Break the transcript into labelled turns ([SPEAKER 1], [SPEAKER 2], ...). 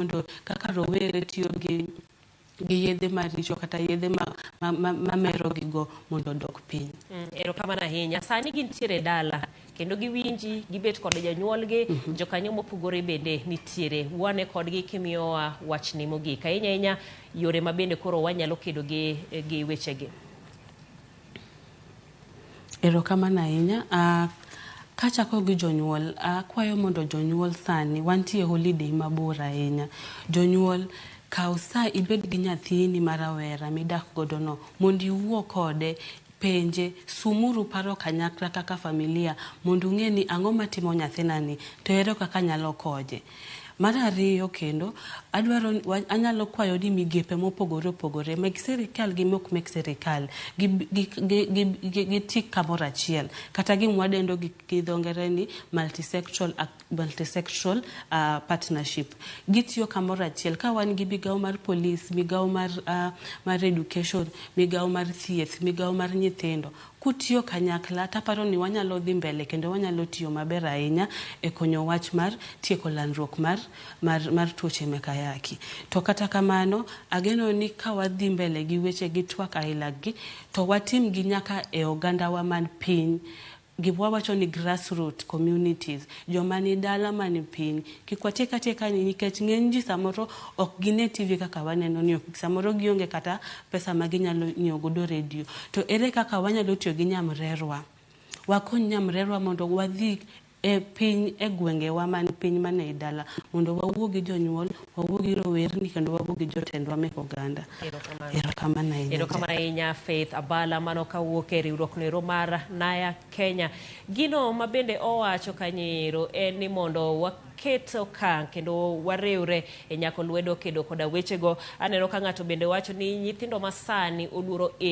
[SPEAKER 1] Mondo kaka rowere tiyo gi yedhe maricho kata yedhe ma merogigo mondo odok piny.
[SPEAKER 2] Erokamano ahinya. Sani gintiere e dala kendo giwinji, gibet kod jonyuolgi, jokanyo mopogore bende nitiere. Wane kodgi kimiyowa wachni mogik. Ahinya ahinya yore ma bende koro wanyalo kedo gi wechegi.
[SPEAKER 1] Erokamano ahinya. Kachako gi jonyuol, akwayo mondo jonyuol sani wantie holiday mabor ahinya. Jonyuol kaw sa ibed gi nyathini ma rawera midak godo no mondo iwuo kode penje sumuru paro kanyakla kaka familia mondo ung'e ni ang'o matimo nyathinani to ere kaka anyalo konye. Mar ariyo kendo adwaro anyalo kwayo ni migepe mopogore opogore meg sirikal gi mok mek sirikal gi kamoro achiel kata gima wadendo gi dho ngere ni multisectoral partnership. Gitiyo kamoro achiel ka wan gi migawo mar polis, migawo mar education, migawo mar thieth, migawo mar nyithindo. Kutiyo kanyakla taparo ni wanyalo dhi mbele kendo wanyalo tiyo maber ahinya e konyo wach mar tieko landruok mar tuoche mek ayaki. To kata kamano, ageno ni ka wadhi mbele gi weche gi twak aila gi, to watim gi nyaka e ogandawa man piny gima wawacho ni grassroot communities joma ni dala mani piny kik watiek atieka ni nikech ng'eny ji samoro ok gine TV kaka waneno ni samoro gionge kata pesa ma ginyalo nyiewo godo redio to ere kaka wanyalo tiyo gi nyamrerwa wakony nyamrerwa mondo wadhi e piny e gwengewa man piny mane dala mondo wawuo gi jonyuol wawuo gi rowerni kendo wawuo gi jotendwa mek oganda.
[SPEAKER 2] Erokamano.
[SPEAKER 1] Erokamano ahinya.
[SPEAKER 2] Erokamano ahinya Faith Abala mano kawuok e riwruok noero mar Naya Kenya. Gino ma bende owacho kanyoero en ni mondo waket okang' kendo wariwre e nyako lwedo kedo koda wechego. Aneno ka ng'ato bende wacho ni nyithindo masani oluoro ich.